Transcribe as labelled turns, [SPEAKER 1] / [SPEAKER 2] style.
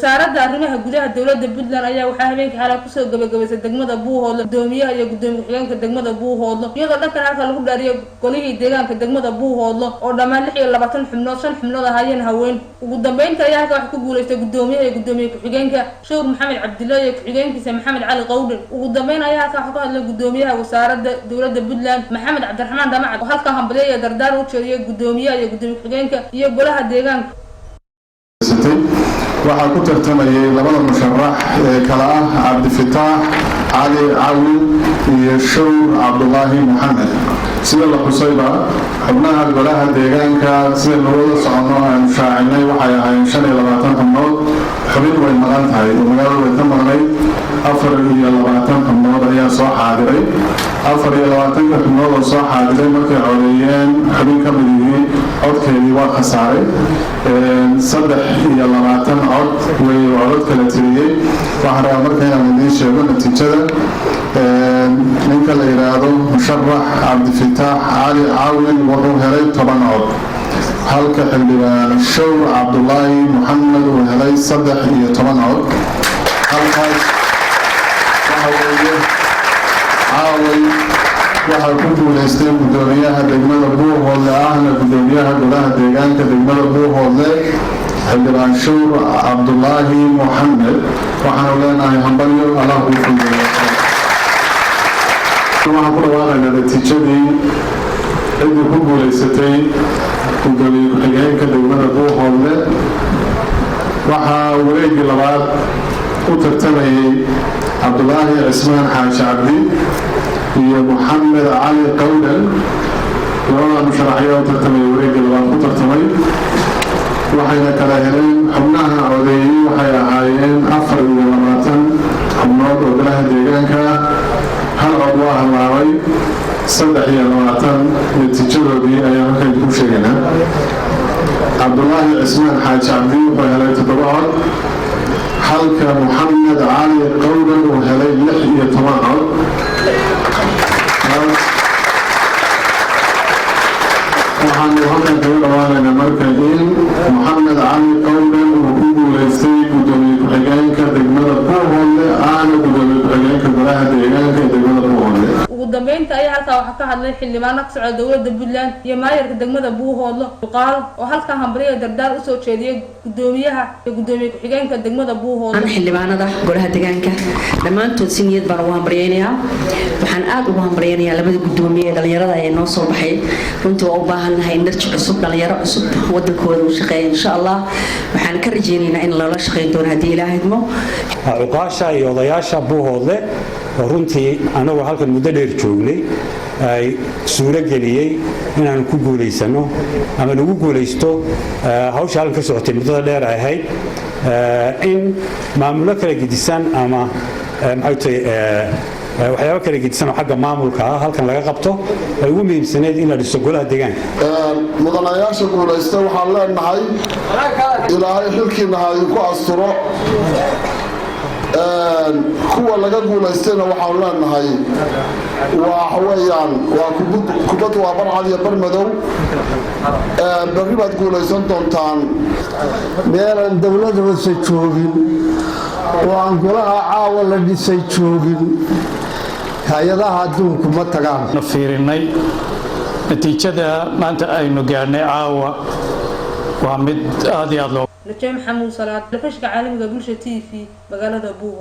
[SPEAKER 1] Wasaaradda Arrimaha Gudaha Dowladda Puntland ayaa waxaa habeenkii xalay kusoo gabagabaysay degmada Buuhoodlo gudoomiyaha iyo gudoomiye ku-xigeenka degmada Buuhoodlo, iyadoo dhankan halka lagu dhaariyay golihii deegaanka degmada Buuhoodlo oo dhammaan 26 xubnood, shan xubnood ahaayeen haween. Ugu dambeynta ayaa halka waxa ku guuleystay gudoomiyaha iyo gudoomiye ku-xigeenka, Shawr Maxamed Cabdilla iyo ku-xigeenkiisa Maxamed Cali Qawdhan. Ugu dambeyn ayaa halka waxa ku hadlay gudoomiyaha wasaaradda dowladda Puntland, Maxamed Cabdiraxmaan Dhamacad, oo halka hambalyo iyo dardaar u jeediyay gudoomiyaha iyo gudoomiye ku-xigeenka iyo golaha deegaanka.
[SPEAKER 2] Waxaa ku tartamayay labada musharax ee kala ah Cabdifitaax Cali Cawin iyo Shawr Cabdulaahi Maxamed. Sida la xusayba, xubnaha golaha deegaanka, sida nowada soconno aanu shaacinay, waxay ahaayeen 25 xubnood. Xubin way maqan tahay oo magaalada way ka maqnayd. 24 xubnood ayaa soo xaadiray. 24-ka xubnood oo soo xaadiray, markay codeeyeen, xubin ka mid yihiin codkeedii waa khasaaray. 23 cod way codod kala tiriyey. Waxaan rabaa marka inaan idiin sheego natiijada. Ninka la yidhaahdo musharax Cabdifitaax Cali Cawin wuxuu helay 10 cod, halka xildhibaan Shawr Cabdulaahi Maxamed uu helay 13 cod. Halkaas waxa weeye, caaway waxaa ku guuleystay gudoomiyaha degmada Buuhoodle, ahna gudoomiyaha golaha deegaanka degmada Buuhoodle, xildhibaan Shawr Cabdulaahi Moxamed. Waxaanu leenahay hambalyo, Allah kuu fududeeyo. Waxaan ku dhawaaqaynaa natiijadii ciddii ku guuleysatay gudoomiye ku-xigeenka degmada Buuhoodle. Waxaa wareegii labaad u tartamayay Cabdulaahi Cismaan Xaaji Cabdi iyo Moxamed Cali Qawdhan. Labada musharax ayaa u tartamaya, wareegii labaad ku tartamay, waxayna kala heleen, xubnaha codeeyey waxay ahaayeen 24 xubnood oo golaha deegaanka ah. Hal cod waa halaabay. 23 natiijadoodii ayaan halkan ku sheegaynaa. Cabdulaahi Cismaan Xaaji Cabdi wuxuu helay 7 cod, halka Moxamed Cali Qawdhan uu helay 16 cod. Taas waxaanu halkan kaga dhawaanaynaa marka in Moxamed Cali Qawdhan uu ku guuleystay gudoomiye ku-xigeenka degmada Buuhoodle, ahna gudoomiye ku-xigeenka golaha deegaanka ee degmada Buuhoodle.
[SPEAKER 1] Ugu dambeynta ayaa halkaa waxaa ka hadlay xildhibaano ka socda dowladda Puntland iyo maayarka degmada Buuhoodlo, Duqaal, oo halkaa hambalyo dardaar usoo jeediyay gudoomiyaha iyo gudoomiye ku-xigeenka degmada Buuhoodlo.
[SPEAKER 3] Xildhibaanada golaha deegaanka dhammaantood si niyad baan ugu hambalyaynayaa. Waxaan aad ugu hambalyaynayaa labada gudoomiye ee dhalinyarada ee noo soo baxay. Runtii waa u baahannahay energy cusub, dhalinyaro cusub wadankooda u shaqeeya. Insha Allah waxaan ka rajaynaynaa in loola shaqeyn doono haddii Ilaah idmo.
[SPEAKER 4] Cuqaasha iyo odayaasha Buuhoodle oo runtii anagoo halkan muddo dheer joognay ay suuro geliyey inaanu ku guulaysano ama lagu guulaysto hawsha halkan ka socotay muddada dheer ay ahayd in maamulo kala gedisan ama maxay tahay, waxyaabo kala gedisan oo xagga maamulka ah halkan laga qabto, ay ugu muhiimsaneyd in la dhiso golaha deegaanka.
[SPEAKER 5] Mudanayaasha guulaysta waxaan leenahay, Ilaahay xilkiina ha idinku asturo. Kuwa laga guulaystayna waxaan leenahay, waxa weeyaan waa kubad, waa barcad iyo bar madow, berri baad guulaysan doontaan.
[SPEAKER 6] Meelaan dowlad hoose joogin oo aan golaha caawa la dhisay joogin, hay-adaha adduunku ma tagaan.
[SPEAKER 7] Fiirinay natiijada maanta aynu gaadhnay caawa, waa mid aad iyo aad loo
[SPEAKER 1] Najaa Maxamuud Salaad, telefishinka caalamiga Bulsha TV, magaalada Buuho.